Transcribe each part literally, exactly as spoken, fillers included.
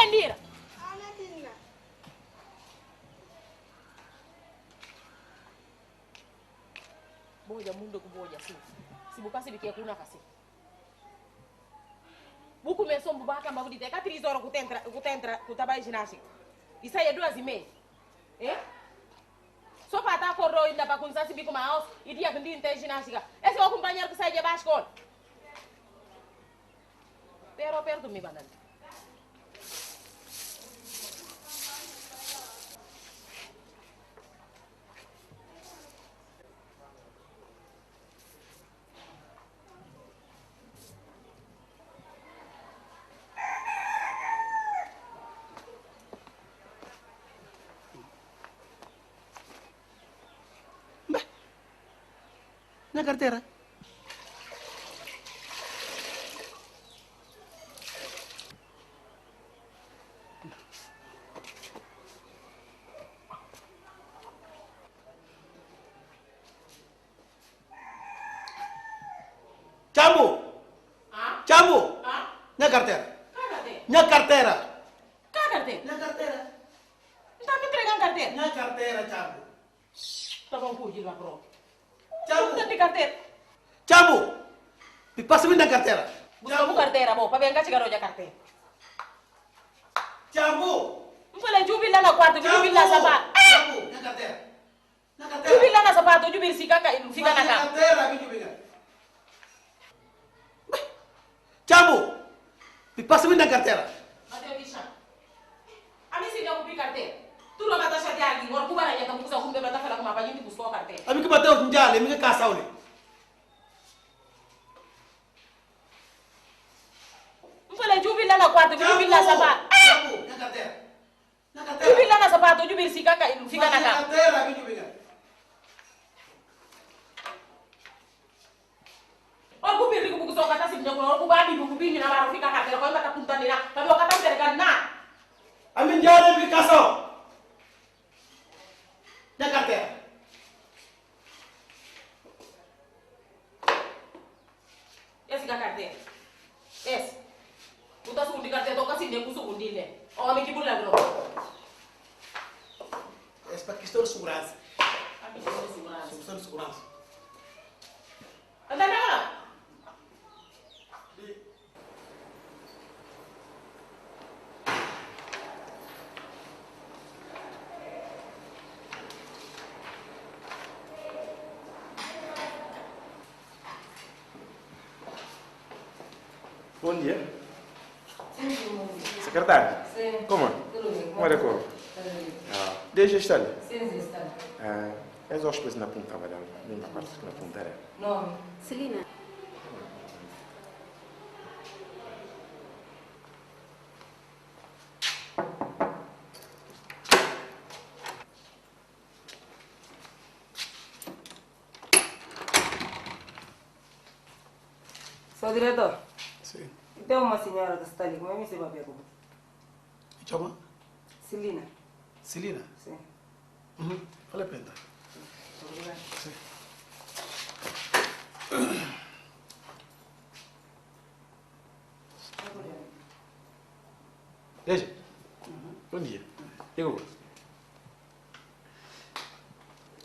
Mendira. Bo oja mundu ku bo oja si. Si bu kasibi ke ku na fasi. Bu kume son bu ba kamba bu dita, e ka tris ora ku ta entra, ku ta entra, ku ta bai jinástika. I sai e duas i meia. Eh? So pa ta korda inda pa kunsa sibi kuma aos, i dia ku din te jinástika. Ese o kumpañeru ku sai de ba skola. Pero pertu mi banan. Be, na kartera. Chambu! Ah? Chambu! Ah? Nya kartera. Ka kartera? Nya kartera. Ka kartera? Nya kartera. Nta mi entrega kartera. Nya kartera, Chambu. Ta bon ku jilba pro. Chambu. Nta mi kartera. Chambu! Mi pasa mi na kartera. Buska bu kartera bo, pa ben ka chiga roja kartera. Chambu! Nfala jubi la na kuartu, jubi la sapa. Chambu! Nya kartera. Jubi la na sapatu, jubi si kaka, si kaka. Chambu, mi pasa mi na kartera. Ami si na kupi kartera. Tu no mata sa jagi, ngor ku bara ya kamu kusa kumbe mata fala kuma pa yindi kusko kartera. Ami ke mata o tunjale, mi ke kasa ole. Nfala jubi la na kuartu, jubi la sapa. Chambu, na kartera. Jubi la na sapatu, jubi si kaka, si kaka. O ku biri ku buku so kata si nyakuna, o ku babi buku bini na baru fika kartera, ko mata punta nina, tapi o kata kartera na. Ami jare mi kaso. Na kartera. Ese ka kartera. Ese. Kuta sukundi kartera, toka sinde ku sukundi ne. O, ami ki bula dro. Ese pa kiston seguransa. Pa kiston seguransa. Kiston seguransa. Anda na. Bom dia. Sim, sim, bom dia. Secretária? Sim. Como? Tudo bem. Como é que corre? Tudo bem. Ah, desde esta ali? Sim, sim, está. Ah, és hóspedes na Punta Badal, não na parte na Punta Areia. Nome? Celina. Seu diretor. Sim. Tem uma senhora que está ali, como é que se papia com? Chama? Celina. Celina? Sim. Uhum. Fala pra ela. Obrigada. Sim. Deja. Uhum. Bom dia. Diga.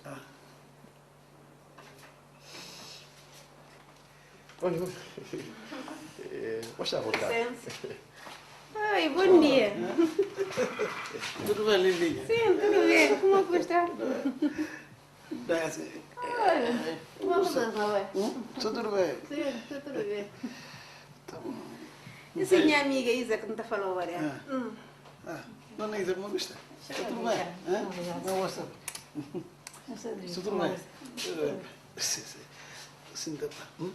Ah. Oi, oi. Eh, pois está à vontade. Licença. Oi, bom dia. Tudo bem, lindinha? Sim, tudo bem. Como é que está? Bem, assim. Olha, uma mudança, não é? Hum? Está tudo bem? Sim, está tudo bem. Tá bom. Essa é minha amiga Isa que não está falando agora. Ah. Hum. Ah, dona Isa, como é que está? Está tudo bem? Hã? Não gosta? Está tudo bem? Tudo bem. Sim, sim. Senta lá. Hum?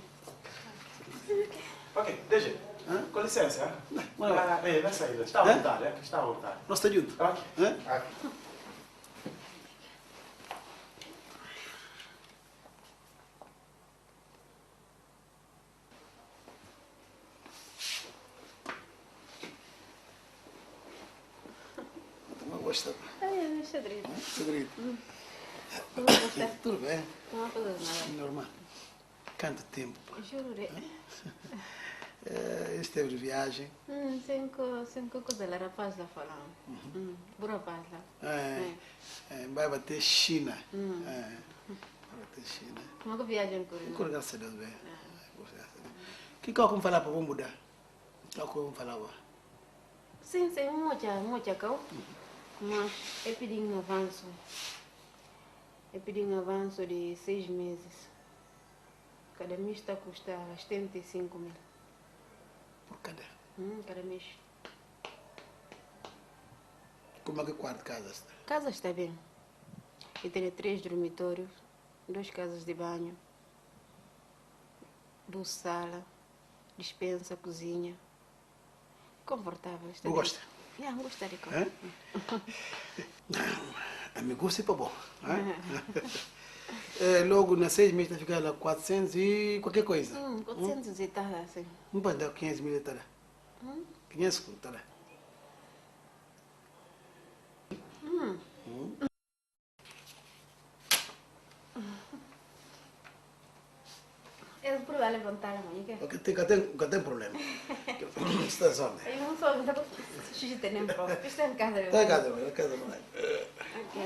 Ok, deixa. Hã? Com licença, hã? Não, não. Ah, é, na saída. Está à vontade, é? Está à vontade. Nós está junto. Ok. Hã? Ok. Toma gosta. Ai, eu não sei direito. Hã? Segredo. Hum. Como é que está? Tudo bem. Não há problema nada. Normal. Quanto tempo, pá? Juro, né? Hã? Eh, este tempu di viajen? Hum, sin ku, sin ku kuza la rapaz la fala. Uhum. Hum, bu rapaz la. Eh, eh, bai ba te Xina. Hum. Eh, bai ba te Xina. Kuma ku viajen kuri? Kuri, grasas a Deus, ben. Ah. Eh, kuri, grasas a Deus. Ki kau ku mi fala pa bo muda? Kau ku mi fala bo? Sin, sin, moca, moca kau. Uhum. Ma e pidi-m avansu. E pidi-m avansu di seis mezes. Kada mes ta kusta setenta e sinku mil. Pur kada? Hum, kada mes. Kuma ki kuartu kaza sta? Kaza sta ben. E tene tres dormitoriu, dos kazas di banhu, dus sala, dispensa, kuzinha. Konfortavel, sta. Bu gosta? Ya, N gosta di kau. Eh? Ami gosta pa bo, eh? Eh, logu na seis mes ta fika la kuatrosentus i kualker koiza. Hum, kuatrosentus i tal, asin. N pa da kinhentus mil i tal. Hum? Kinhentus kontu tal. Hum. Hum. Es pur vale vontade, mãe, que? Ok, tem, que tem, que tem problema. Sta zona. Ai, não sou, não tá com xixi, tem nem prova. Isto é em casa, né? Tá em casa, mãe, em casa, mãe. Ok.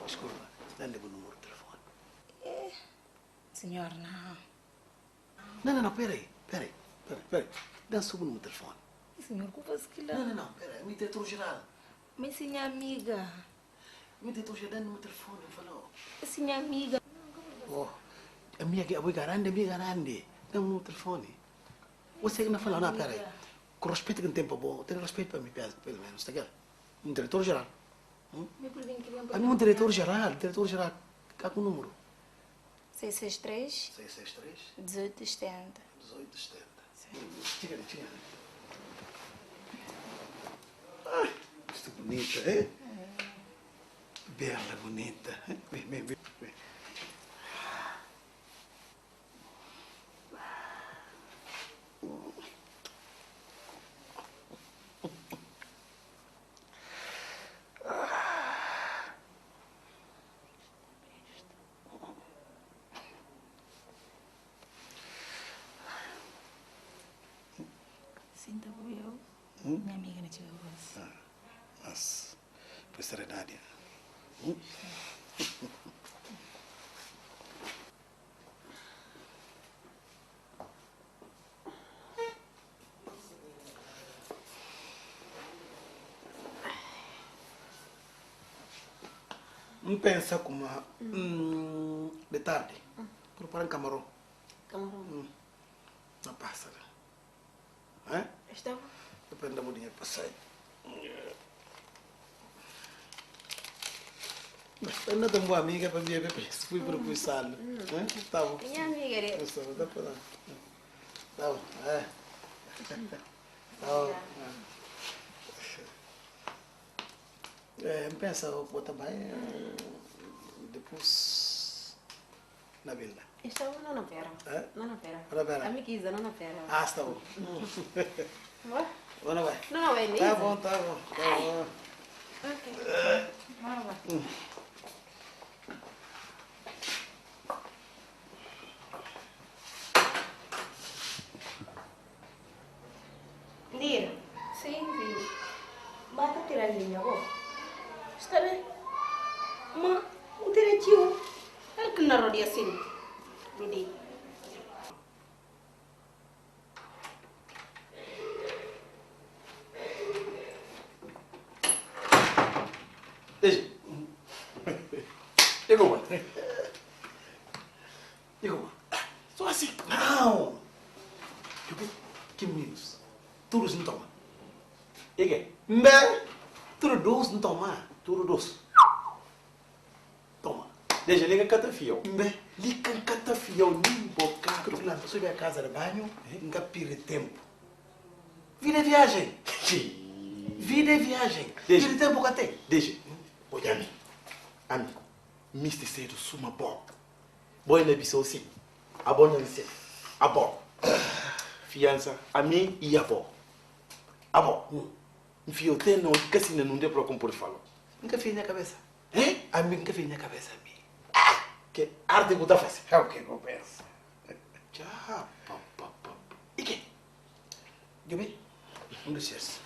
Deskulpa, dandi bu numru telefoni. Eh, siñor, nau. Nau, nau, nau, pera ai, pera ai, pera ai, pera ai. Dandi so bu numru telefoni. Siñor, ku fasi kila? Nau, nau, nau, pera ai, mi diretor jeral. Mi si nha amiga. Mi diretor jeral, dandi numru telefoni, fala. Si nha amiga. Oh, amiga ke abo i garandi, amiga garandi. Dandi numru telefoni. Ose ke na fala, nau, pera ai. Ku respetu ke N tene pa bo, tene respetu pa mi, pelu menus, ta kila? Un diretor jeral. Hum? Ami un diretor jeral, diretor jeral. Ka ku numru? Seis seis três, seis seis três, dezoito setenta. Dezoito setenta. Sin. Hum, txiga li, txiga li. Ah, sta bunita, eh? Bela, bunita, eh? Ben, ben, ben, ben. Sinta ku eu. Hum? Nha amiga na txiga gosi. Ah, mas, pois, serenadi. Hum? N pensa kuma, mm, de tardi, prepara kamaron. Kamaron. Mm. Na pasa la. Eh? Esta bon. Depende bu dinheru pa sai. Mas, anda tão boa amiga para ver, ver, ver se fui para o sal. Eh? Tá bom. Minha amiga, né? Tá bom, tá bom. Tá bom, é. Tá bom. É. Eh, N pensa, bo ta bai, eh, dipus na bila. Esta bon, no, no, pera. Eh? No, no, pera. No, no, pera. Ami kiza, no, no, pera. Ah, sta bon. Bo? Bo no bai? No, no bai, ni. Tá bom, tá bom, tá bom. Ok. No, no bai. Ndira. Sin, fidju. Ba ta tira liña, bo. Sta ben. Ma, un tira txiu. El ki na rodia sin. Rudi. Deja. Digo, mano. Digo, mano. Só assim, não. Tudu ki minus. Tudu sin toma. Ike? Mbe, tudu dus sin toma. Tudu dus. Toma. Deja, li ka kata fiau. Mbe, li ka kata fiau, nin bokadu. Katu kila, N ta subi a kaza di banhu, N ka pirdi tempu. Vida é viagem. Vida é viagem. Deja. Pirdi tempu ka ten. Deja. Oja mi. Ami, misti sedu suma bo. Bo inda bisa osi. Abo na lisei. Abo. Fiansa, ami i abo. Abo. N fio te no, kasi na nunde pro kumpur falo. N ka fia na kabesa. Eh? Ami N ka fia na kabesa, ami. Ah, ke arte ku ta fasi. Hau ke ko pensa. Ja, pa, pa, pa, pa. Ike? Jubi? Un dos dias.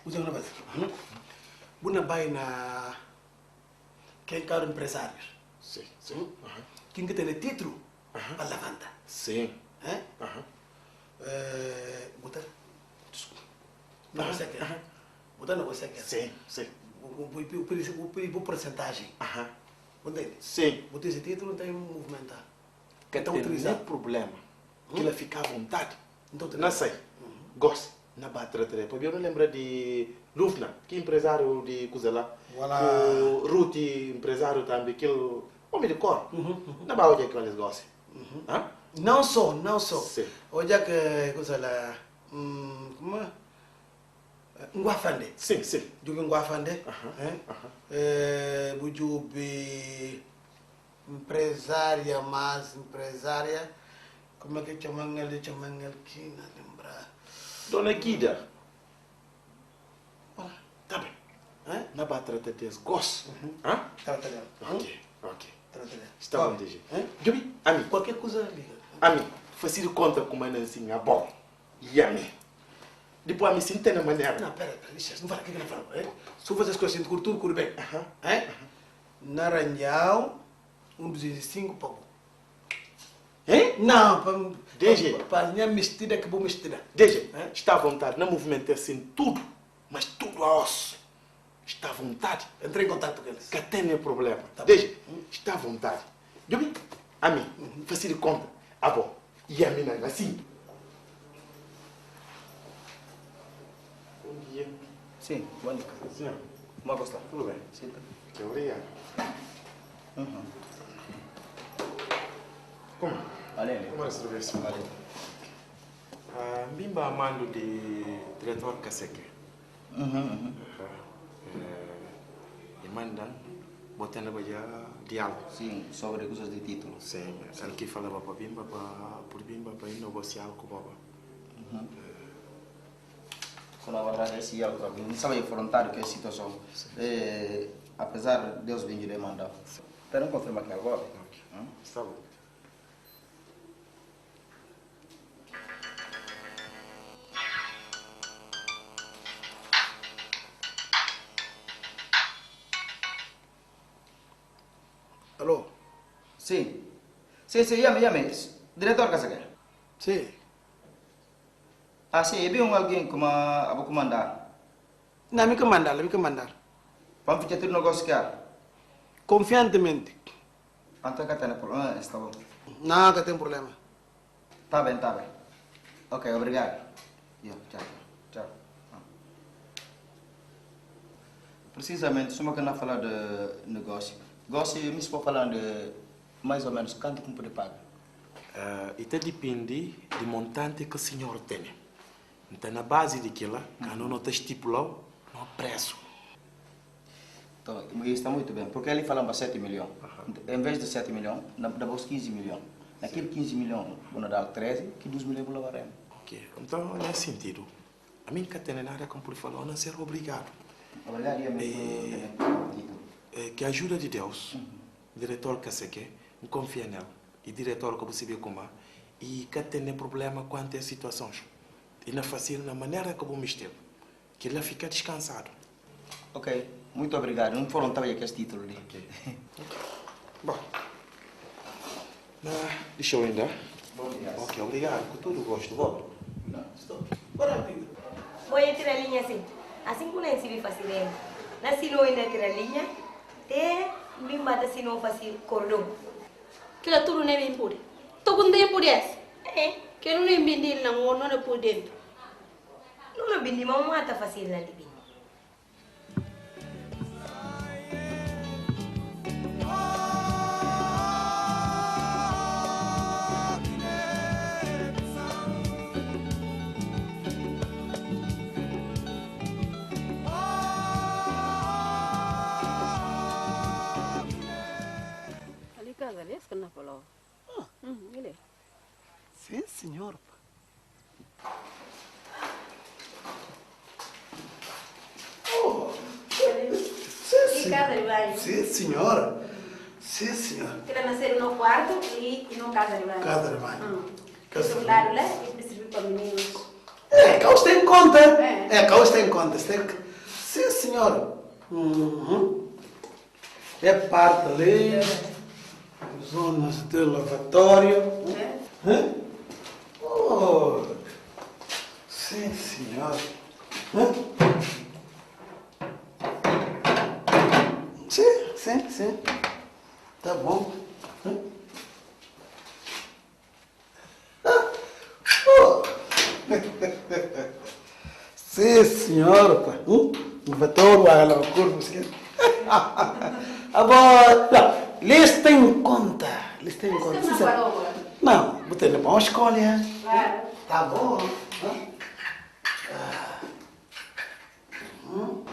Usa na bas. Bu na bai na ken karu empresáriu. Sin, sin. Kin ke tene titulu pa lavanta. Sin. Eh? Buta. Na bas ke. Buta na bas ke. Sin, sin. Bu, bu, bu, bu, bu, bu, bu persentajen. Buta. Sin. Buta ese titulu, nta movimenta. Ka tene problema. Kila fika avontadi. Na sai. Gosi na ba trata de. Pabia no lembra di Lufna, ki emprezáriu di kuza la. Ku Ruti, emprezáriu tambi, kil omi di kor. Na ba oja kila gosi. Não só, não só. Oja ke kuza la. Kuma? Ngua Fande. Sin, sin. Jubi Ngua Fande. Bu jubi emprezária, mas emprezária, kuma ke comangal, comangal ki na lembra. Dona Kida. Ora. Ta ben. Na ba trata des gosi. Trata del. Ok, ok. Trata del. Sta bon, D G. Jubi, ami. Kualker kuza liga. Ami, fasi di konta kuma na nsinga bon. Yami. Dipos ami sinta na manera. Não, pera, pera, deixa, não fala, que que não fala, eh? Se eu fazer as coisas assim, tudo, tudo bem, eh? Na ranjau, um duzentos e cinco pa bu. Eh? Não, pa, D G. Pa, pa nha mistida, ke bu mistida. D G, sta avontadi, na movimenta asin tudu, mas tudu aos. Sta avontadi. Entra em contato com eles. Ka tene problema. Tá bom. Deja, sta avontadi. Jubi, ami, fasi di konta. Abo, i ami na, na sin. Bom dia. Sin, bom dia. Sin. Kuma ko sta? Tudu ben. Sin. Ok, obrigadu. Uhum. Kuma? Ale, ale. Kuma esta vez? Ale. Ah, N bin ba mandu di diretor Kaseke. Uhum, uhum. Aha. Eh, e manda-m, bo tene ba ja dialogu. Sin, sobre kusas di titulu. Sin, el ki falaba pa bin ba, pa, pur bin ba, pa negosia algu ku bo ba. Uhum. Eh. Ko na verdade, esi algu ku N staba afrontadu ku e situason. Sin. Eh, apezar Deus bin juda e manda. Pero N konfirma ku algu. Ok. Hum? Sta bon. Alô? Sin. Sin, sin, yame, yame. Diretor Kaseke? Sin. Ah, sin, e bin un algin kuma abo ku manda. Nau, mi ka mandal, mi ka mandal. Pa N fitxa tudu negosi ku el? Konfiantemente. Anto ka tene problema, ah, esta bon. Nau, ka tene problema. Ta ben, ta ben. Ok, obrigadu. Yo, txau, txau. Ah. Presizamenti, suma ke na fala di negosi. Gosi, mi sta falando di mais ou menos kantu ke N pode paga. Eh, i ta dipindi di montante ke sinyor tene. Nta na bazi di kila, kandu no ta stipulau no presu. Nton, i sta muitu ben, purke el fala-m ba sete milhon. Aha. Nton, en vez di sete milhon, na, na bos kinzi milhon. Na kel kinzi milhon, bo na dal treze, ki dus milhon bo laba renda. Ok, nton, na sintidu, ami N ka tene nada ke N pudi fala, a não ser obrigadu. Obrigadu, i ami, eh, eh, ku ajuda di Deus, diretor Kaseke, N konfia nel. I diretor ke bo sibi kuma, i ka tene problema kuantu a situason. I na fasil na manera ke bo misti. Kila fika diskansadu. Ok, muitu obrigadu. N foron ta bai kes titulu li. Ok. Bon. Na, dixau inda. Bon dia. Ok, obrigadu. Ku tudu gostu, bon. Não, estou. Bora, Pedro. Bo e tira liña sin. Asin ku na sibi fasi ben. Na sino inda tira liña. Te mi mata sino fasi kordon. Kila tudu ne bin pudi. Toku nte pudi es. Eh. Ke nu ne bindi na ngo no ne pudi dentu. Nu ne bindi ma mata fasi na li bindi. Na polo. Ah. Hum, ele. Sim, senhor. Oh, sim, sim. Sim, senhora. Sim, senhora. Kila na ser no kuartu i, i no kaza di banhu. Kaza di banhu. Hum. Kaza di banhu. Ladu la, i prisiza pa mininus. É, kau sta em conta. É. É, kau sta em conta. Sim, senhora. Uhum. É parte ali. Zonas de lavatório. É. Hã? Oh, sim, senhora. Hã? Sim, sim, sim. Tá bom. Hã? Sim, senhor, pa. Hum? Vetor, wala kurbu, sim. Abo, não, lista em conta. Lista em conta. Sim, senhor. Não, botei na boa escolha. Claro. Tá bom. Hã? Ah. Hum?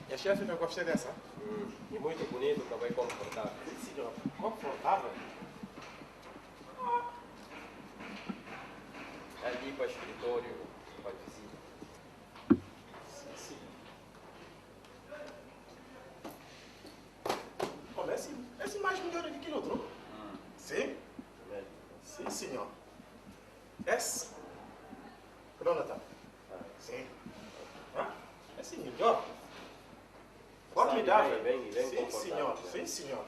Nha xefe, no gosta dessa? Hum, é muito bonito, também confortável. Sim, senhor. Confortável? Ali para escritório, para visita. Sim, sim. Olha, esse, esse mais melhor do que o outro. Hum. Sim? Sim, senhor. Esse? Pronto, tá. Sim. Ah, esse melhor. Formidável. Bem, bem, bem confortável. Sim, senhor. Sim, senhor.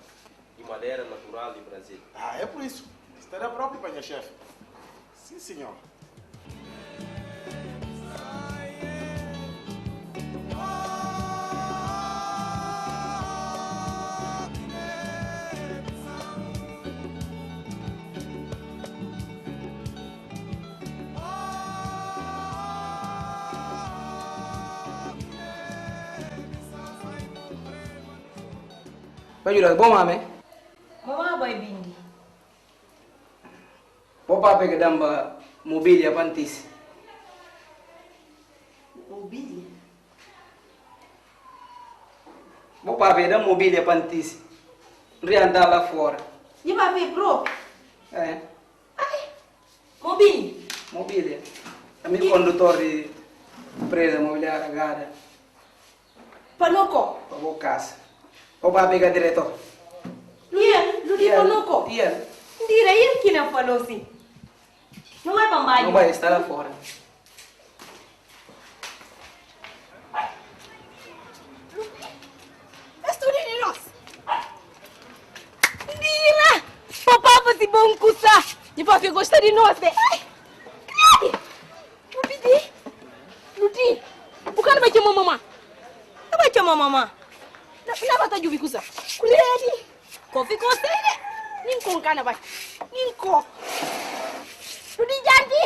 De madeira natural de Brasil. Ah, é por isso. Estará próprio para minha chefe. Sim, senhor. Bai juda, bo mame? Mama bai bindi. Bo papia ke damba mobilia pa N tisi. Mobilia? Bo papia damba mobilia pa N tisi. N rianta la fora. Ni papia pro? Eh. Ai. Mobilia? Mobilia. Ami kondutor di empreza imobiliaria Gada. Pa no ko? Pa bo kasa. Bo papia ka diretor. Luya, Ludi, pa no ko? Iya. Dira, iya kina pa no si. No bai pa bañu. No bai, sta la fora. Estu di nos. Dira, papá fasi bon kusa. Ni papia gosta di nos, be. Ai, ai. Ludi, Ludi, bu ka na bai cama mama. Na bai cama mama. Na, na bata jubi kusa. Kuredi. Ko fiko sei de. Nin ko ka na bai. Nin ko. Ludi, janti.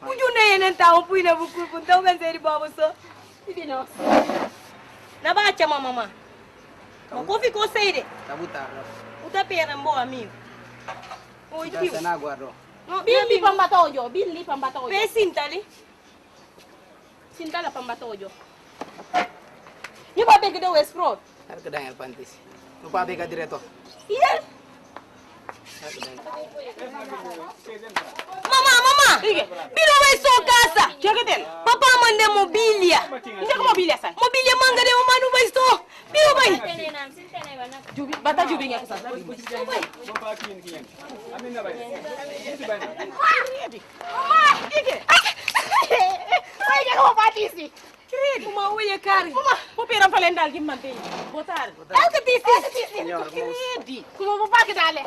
Ku junda yen en ta o pui na bu kurpu, nta o ben sei di bobo so. Ludi, no. Na bai cama mama. Ko fiko sei de. Ta butar. Uta pera mbo amigu. Oi, tiu. Bin li pa mbata ojo, bin li pa mbata ojo. Pe sinta li. Sinta la pa mbata ojo. Ni ba begi de wes pro. Ar ke dan el pa N tisi. No ba begi direto. Iya. Mama, mama. Ige. Bino bai so kasa. Ke ke tel? Papá manda mobilia. Ike ke mobilia sa? Mobilia manga de mama no bai so. Bino bai. Jubi, bata jubi nya kusa. Mama, ike. Bai ke ko ba tisi. Kredi. Kuma oye kari. Kuma. Ko pera falen dal ki mante. Botar. El ke tisi. Kredi. Kuma bo ba ke dale.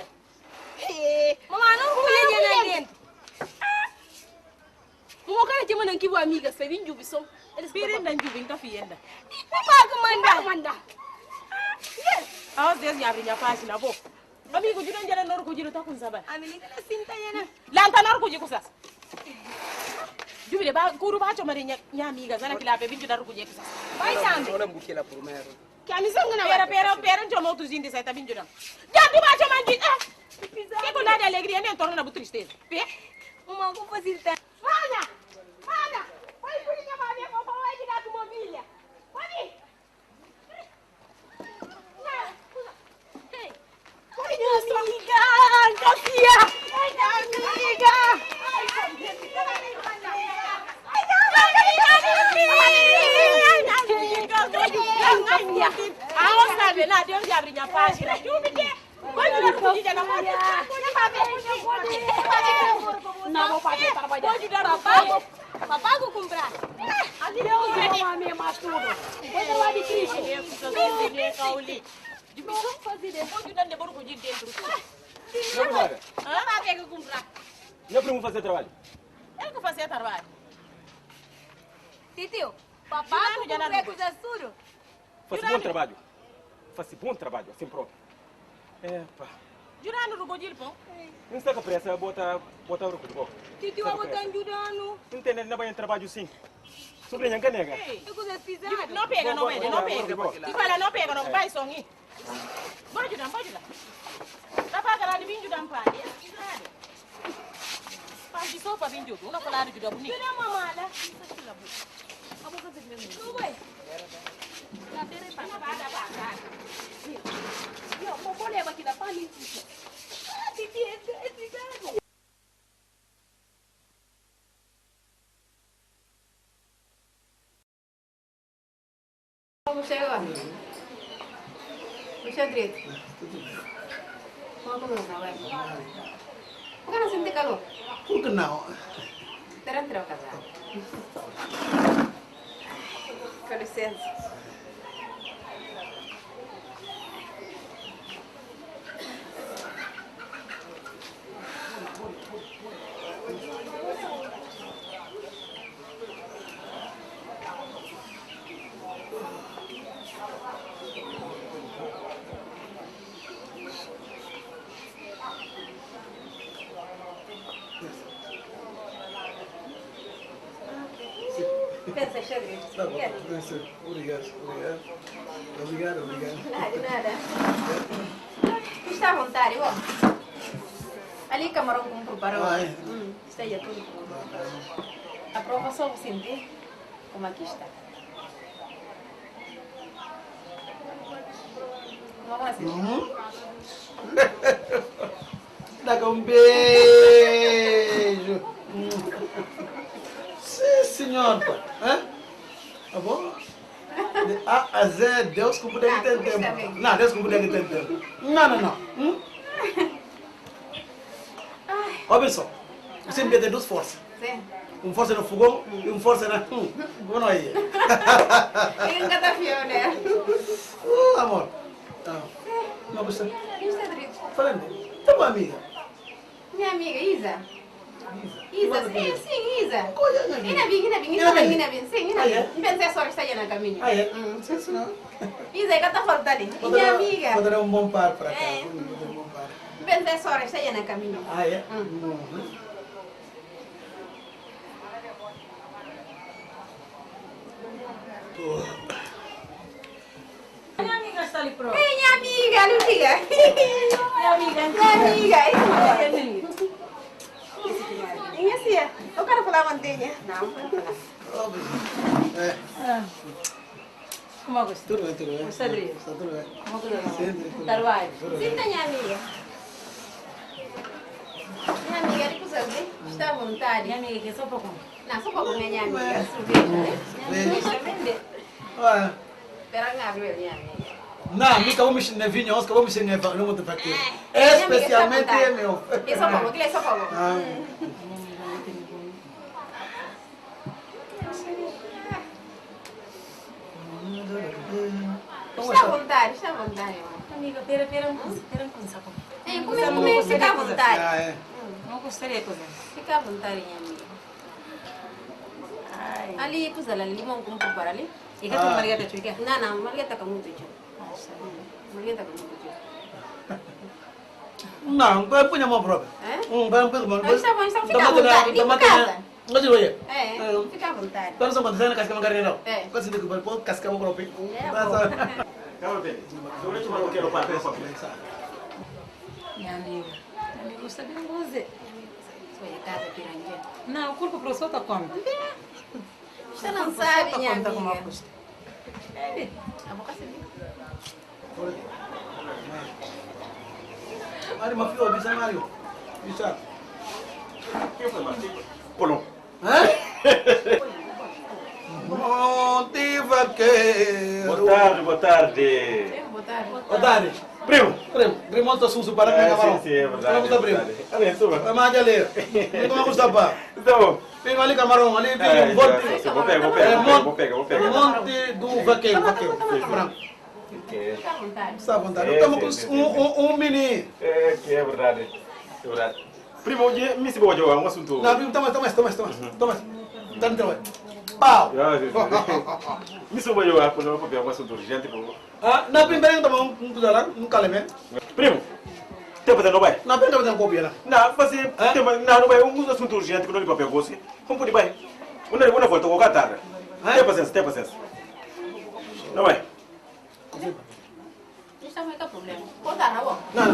Mama, no ko ye ye na yen. Mama, kana ke manan ki bo amiga, sabi njubi so. Piri nda njubi nka fienda. Papa ka manda. Manda. Yes. Aos Deus ya abri nya página bo. Amigu, judan jana no rukuji, ta kun saba. Ami ni kala sinta jana. Lanta no rukuji kusas. Jubile ba, kuru ba choma de nya, nya amiga, zana kila pe bin judan rukuji kusas. Bai sandu. Ona bukila primero. Ke ami songu na pera, pera, pera, choma otu zindi sa ta bin judan. Jatu ba choma ji, eh. Ke kula de alegria, ne torna na bu tristeza. Pe? Uma ku fasilta. Mana, mana. Bai kuri nya mami ko, bai di gatu mobilia. Mami. Papagu kumpra. Deus ama mi mas tudu. Poi trabalha de Cristo. Deus ama mi mas tudu. Poi trabalha de Cristo. Papagu kumpra. Nha primu fasi trabalhu. El ku fasi trabalhu. Titio, papagu kumpra kusa tudu. Fasi bon trabalhu. Fasi bon trabalhu, asin propi. Epa. Judanu rugo jilpo. N sta ka presa, bota, bota rugo jilpo. Titi wa bota judanu. Ntende na bai trabalhu sin. Subriña ka nega. E kusa pizadu. No pega, no pega, no pega. Ti fala no pega, no bai songi. Bai juda, bai juda. Tapa kala di bin juda mpadi. Panti sopa bin juda, una koladu juda buni. Juda mamala. Abo ka zikne. Bai. La tere pa. Yo, mo pole ba kila pani. Ah, titi, e, e, e. Como chega lá? Puxa direito. Como começa, vai? Por que não sente calor? Por que não? Terá, terá o casaco. Com licença. Pensa, chega. Tá bom, pensa. Obrigado, obrigado. Obrigado, obrigado. Ah, de nada. Esta à vontade, ó. Ali kamaron ku preparou. Ah, é? Hum, esta aí é tudo. Ah, tá. A prova só vou sentir como aqui está. Uhum. Dá cá um beijo. Sim, senhor. Hã? Tá bom? De A a Z, Deus ku puder ki ten tempu. Não, Deus ku puder ki ten tempu. Não, não, não. Hum? Ai. Ó, benson. Kusé mi bia ten dus forsa. Sin. Un forsa na fugon, mm, i un forsa na, hmm. Bo no iya. Inga ta fione. Uh, amor. Ah. No, kusa. Kusa drit. Falando. Tá bom, amiga. Minha amiga, Isa. Isa. Isa, sin, sin, Isa. Ina bin, ina bin, ina bin, ina bin, sin, ina bin. Pensa só está na caminho. Ah, é? Hum. Sin, sin. Isa, é que tá faltando. Minha amiga. Vou dar um bom par pra cá. É. Vou dar um bom par. Pensa só está na caminho. Ah, é? Hum. Uhum. Tô. Minha amiga está ali pronto. Ei, minha amiga, não liga. Minha amiga, minha amiga, isso mesmo. Minha tia, eu quero falar mantenha. Não, não quero falar. É. Ah. Como é que está? Tudo bem, tudo bem. Está direito? Está tudo bem. Como é que está? Sempre tudo bem. Trabalho. Tudo bem. Sinta, minha amiga. Minha amiga, de coisa, está à vontade. Minha amiga, que é só para comer. Não, só para comer, minha amiga. Cerveja, né? Cerveja também. Olha. Pera, não, minha amiga. Não, mi ka vamos na vinho, nós ka vamos na vinho, não vou te fazer. É, minha amiga, está à vontade. Especialmente é meu. É só para comer, é só para comer. Ah. Hum. Está à vontade, está à vontade, irmão. Amiga, pera, pera, pera, pera, pera. Ei, come, come, fica à vontade. Ah, é. Não gostaria de comer. Fica à vontade, minha amiga. Ai. Ali, coisa lá, limão com prepara ali. E que tu, ah, malgata, tu quer? Não, não, malgata com muito. Ah, está. Malgata com muito. Não, não punha mão própria. É? Hum, vai, vai, vai. Mas tá bom, então fica à vontade, fica em casa. Não, não, não, não. É, fica à vontade. Tá no seu condição, casca uma carne, não. É. Quase de que vai pôr, casca uma própria. É, tá bom. Só. Calma, Pedro. Deixa eu ver se eu quero o papel, só. Minha amiga, minha amiga, está bem, você? Foi a casa piranha. Não, culpa pro só tá como. Você não sabe, minha amiga. Mari, ma fio, bisa Mario. Bisa. Kefo, Mario? Polon. Hã? Monte Vaqueiro. Boa tarde, boa tarde. Boa tarde. Boa tarde. Primo. Primo, primo, tá susu para mim, camarão. Sim, sim, é verdade. Como está, primo? Tá bem, tudo bem. Tá mais ali. Como está, pá? Tá bom. Tem ali camarão, ali tem um monte. Vou pegar, vou pegar, vou pegar, vou pegar. Monte do Vaqueiro, Vaqueiro. Franco. Está à vontade. Toma com um, um, um mini. É, que é verdade. É verdade. Primo, oje, mi si bo joga un asuntu. Não, primo, toma, toma, toma, toma. Toma. Toma, toma. Pau. Misi bo joga, por favor, papia un asuntu urjente, por favor. Ah, na primo, pera, toma un, un kuza la, un kalemen. Primo, tempu no bai. Na primo, tempu kopia la. Na, fasi, tempu, na, no bai, un asuntu urjente, que no li papia gosi. Como pode bai? Una, una volta, ko ka tarde. Tem paciência, tem paciência. No bai. Não, não.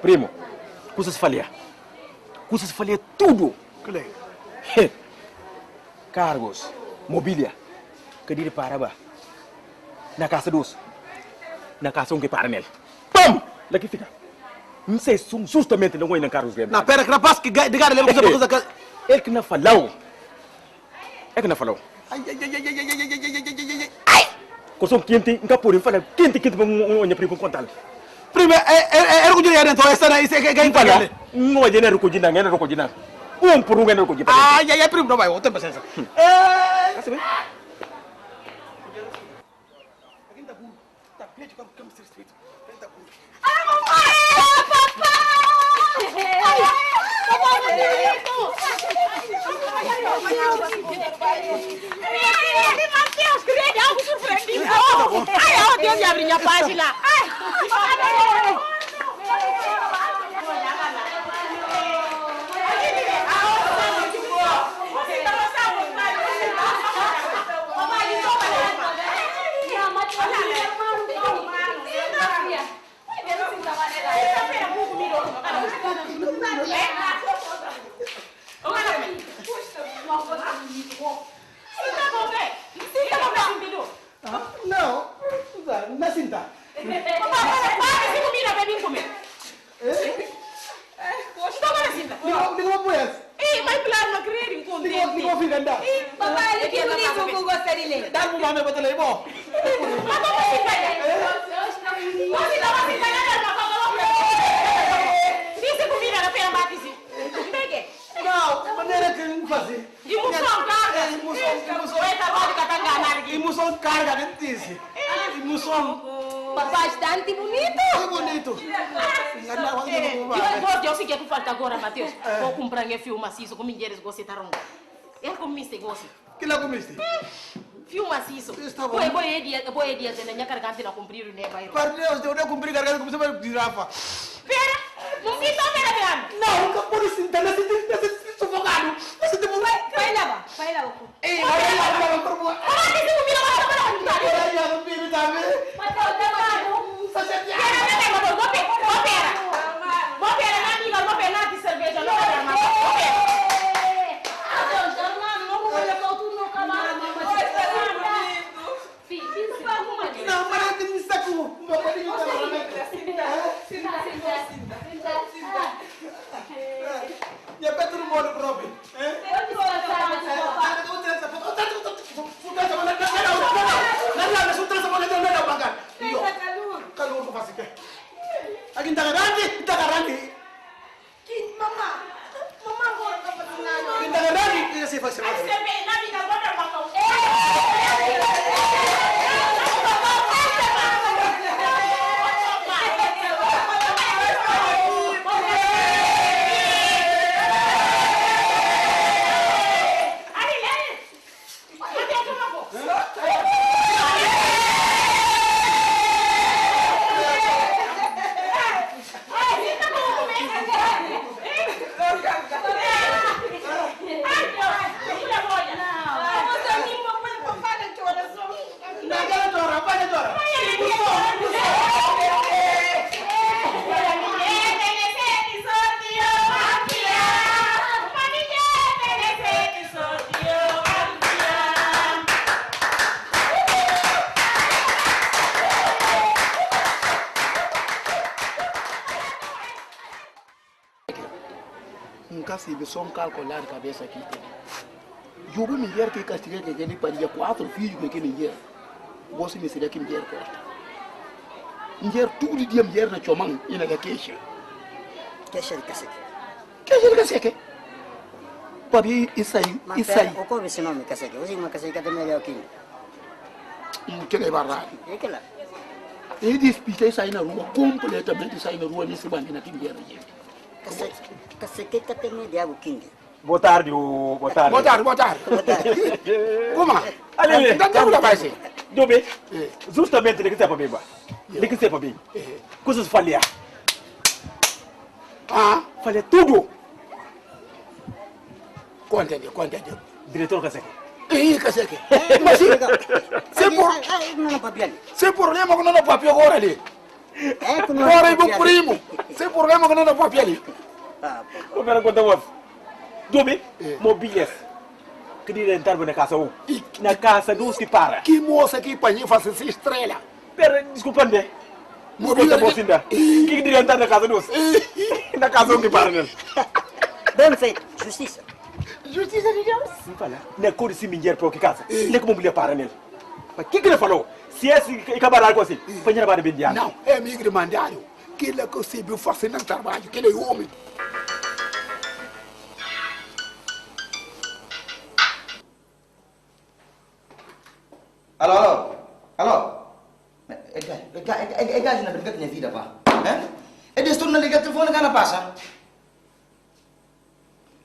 Primo, kusas falia. Kusas falia tudu. Kle. He. Kargus, mobilia, ka diri para ba. Na kasa dos, na kasa un ke para nel. Pam! La ki fika. N sei sun justamente na oin na Kargus Grande. Na pera, rapaz, ki ga-, di gada leba kusa pa kusa ka. El ki na falau. El ki na falau. Ai, ai, ai. Koson kinti, N ka pudi fala kinti, kinti pa un, un, un, primo kontal. Primo, e, e, e, ruku jina ya dentro, esta na, ese, ke, ke, N fala. N oye na ruku jina, na ruku jina. Un por un na ruku jina. Ai, ai, ai, primo, no bai, o tempo sensa. Eh. Kasi be. Ai, mamãe, papá! Ai, papá, bonito! Ai, Mateus, credo, algo surpreendente. Ai, oh, Deus, abre minha página. Ai, ah, não, na sinta. Eh? Liga, liga, pues. Liga, liga, fika nda. Papa, liga, liga, ku gosta di le. Dar bu mame bata le, bo. Papa, papa, papa, papa. Não, maneira que não fazia. Imuson karga. Imuson, imuson. Oe, ta rodi ka ta ngana algin. Imuson karga den tisi. Imuson. Bastante bonito. Oi, bonito. Ngana wali. Eh, ngana wali. Io, gosi, o si ke ku falta agora, Mateus. Eh. Bo kumpra nge fiu masisu ku minjeres gosi ta ronga. El ku misti gosi. Kila ku misti? Fiu masisu. Está bom. Bo, bo e dia, bo e dia tene nya kargante na kumpridu ne bairro. Por Deus, Deus, ne kumpri kargante kumsa ba girafa. Pera, não sinta, pera, pera. Não, nunca pode sinta, na sinta, na sinta sufocado. Na sinta bu. Pai, pai lava, pai lava. Ei, pai lava, pai lava, por favor. Ora que se combina, ora que se combina. Ora ya, não bebe também. Mas eu te pago. Só se pera, pera, pera, pera, pera. Pera, na amiga, pera, na cerveja, não, não, não, pera. Não, mas eu tenho saco. Meu pai tem que sinta, sinta, sinta, sinta, sinta. Ya, Petru moro propi, eh? Petru moro propi. N ka sibi son kal ko lari kabesa ki tene. Yubu minjer ki kastiga ke keni paria kuatru fiju ke keni minjer. Bosi mi sida ki minjer ko. Minjer tudu dia minjer na choman ina da kesha. Kesha di kaseke. Kesha di kaseke. Pabi isai, isai. Oko bisi no mi kaseke. Usi ma kaseke kata meri au kini. Kele barrari. E kela. E dispita isai na rua, kompletamente isai na rua, ni si bandi na ki minjer. Kaseke, kaseke kata meri au kini. Boa tarde, o, boa tarde. Boa tarde, boa tarde. Kuma? Ale, ale. Nda, nda, nda, nda, nda. Dobe. Eh. Justamente, de que se papia, ba? De que se papia? Eh. Kusas falia. Ah? Falia tudu. Konta de, konta de. Diretor kaseke. Eh, kaseke. Mas, se por, se problema ku no na papia agora ali. Ora i bu primu. Se problema ku no na papia ali. O pera konta mos. Dobe, eh, mobiles. Ki di rentar na kasa o. Na kasa dus ki para. Ki mosa ki panyi fasi si strela. Pera, deskulpa nde. Mobiles. Ki di rentar na kasa dus. Na kasa o ki para nel. Bem feito, justisa. Justisa di Deus. N fala, na kodi si minjer pro ki kasa. Eh. Na ki mobiles para nel. Pa kiko na falo? Si es i ka bada algu asin, pa nyera bada bendian. Nau, e mi ki mandadu. Kila ku sibi fasi nan tarbaju, kila i omi. Alo, alo, alo. E gaji, e gaji, e gaji, e gaji na brinka na vida, pa. Eh? E destur na liga telefone ka na pasa.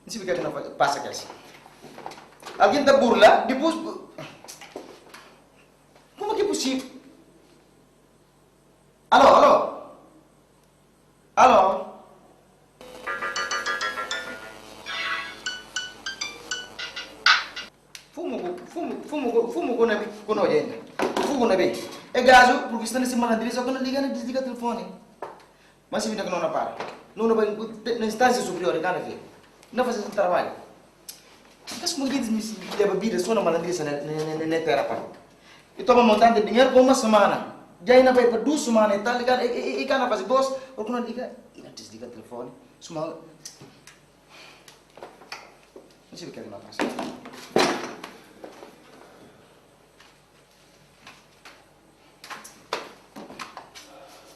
N sibi ke na pasa ke si. Algin ta burla, dipus. Kuma ki pusibel? Alo, alo. Alo. Fumu ku, fumu, fumu ku, fumu ku na bi, ku no jenda. Fumu ku na bi. E gasu, purke sta na si malandri, so ku na liga na disliga telefone. Mas si vida ku no na para. No na bai na instansia superior, e kana fi. Na fasi tarbaju. Kas mo gidis mi si leba bida so na malandrisa na, na, na, na, na tera pa. I toma montante dinheru pa uma semana. Dia i na bai pa dus semana i tal, i ka, i, i, i ka na fasi bos, o ku na liga, i na disliga telefone. Suma, mi si bika na fasi.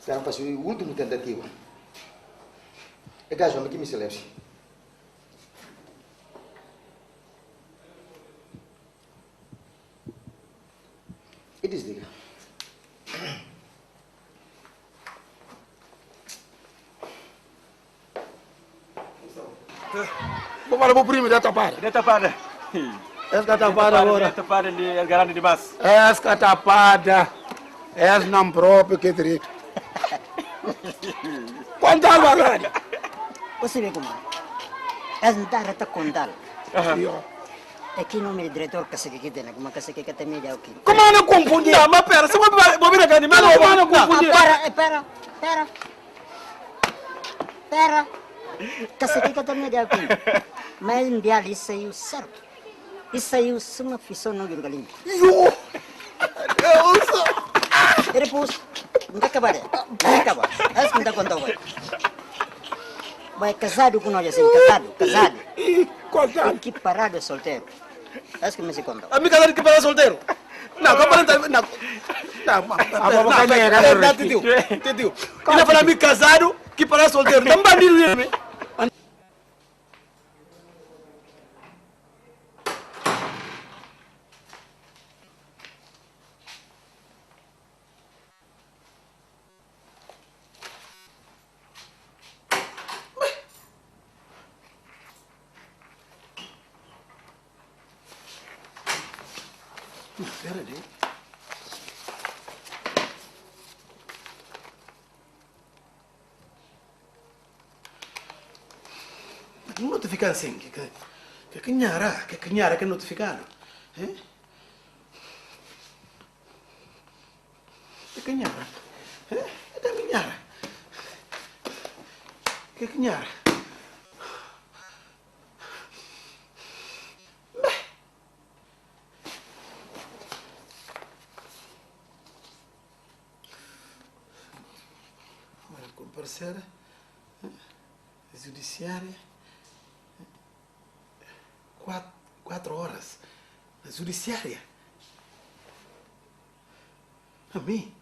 Sekarang fasi ultimu tentativa. E gasu, ami ki mi si leba si. I disliga. Bo fala bo primu, de tapada. De tapada. Es ka tapada agora. De tapada, de, es garandi dimas. Es ka tapada. Es nan propi ke tritu. Kontal bagadi. O sibi kuma? Es nta reta kontal. Aha. Yo. E ki nomi di diretor kaseke ki tene, kuma kaseke kata media o ki. Kuma na konfundi? Na, ma pera, se bo bira, bo bira gani, ma na konfundi. Pera, e pera, pera. Pera. Kaseke kata media o ki. Ma e ndia li saiu sertu. I saiu suma fison no jurgalingu. Yo! Deus! E dipus, nta kabade. Nta kaba. Es ki nta konta bai. Bai kazadu ku no jasin, kazadu, kazadu. Konta. Ki paradu e solteru. Es ki mi si konta. Ami kazadu ki paradu solteru. Na, ka paradu na, na, ma, na, titiu, titiu. Ina fala mi kazadu ki paradu solteru. Tamba diru yemi. Pera di. Notifikan sin, ke, ke, ke, ke nyara, ke, ke nyara ke notifikan, eh? Ke, ke nyara, eh? Ke, ke nyara. Ke, ke nyara. Beh. Ora, komparsera, eh, judisiária, eh, kuat-, kuatru oras na judisiária. Ami?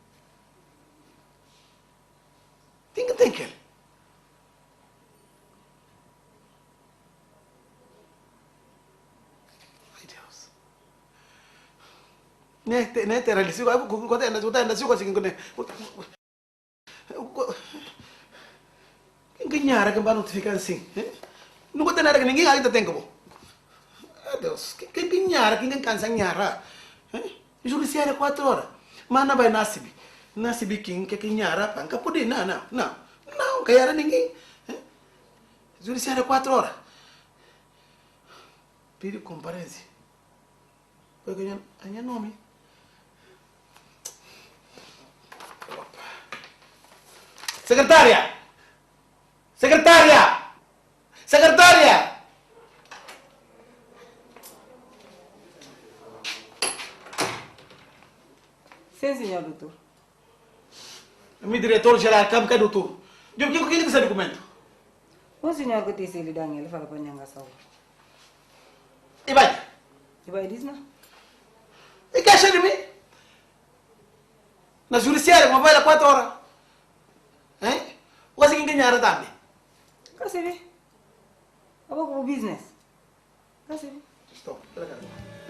Tin ke ten kel. Ai, Deus. Ne, te, ne, te realiza, ko, ko, ko, te, anda, ko, te, anda, ko, ko, ko, ko, ko, ko, ken ke nyara ke ba notifikan sin, eh? Nunka te nada ke ningin, ai, ta ten ke bo. Ah, Deus, ken, ken, ken nyara, ken, ken kansa nyara, eh? Judisiária kuatru ora. Ma na bai na sibi. Na sibi ken ke, ke nyara, pa, ka pudi, na, na, na. Na, ka yara ningin, eh? Judisiária kuatru ora. Pidi komparensi. Ko ke nyan, a nyan nomi. Sekretária! Sekretária! Sekretária! Sin, señor doutor. Ami diretor jerál, ka mi ka doutor. Djobe, ke, ke, ke sa dokumentu? Un señor ke tisi li Daniel, fala pa nyanga saur. I bai? I bai disna? I ke sedi mi? Na judisiária, kuma bai la kuatru ora. Eh? Wasi kin ke nyara tambi. Ka sibi. Abo ku business. Ka sibi. Stop. Pera, pera.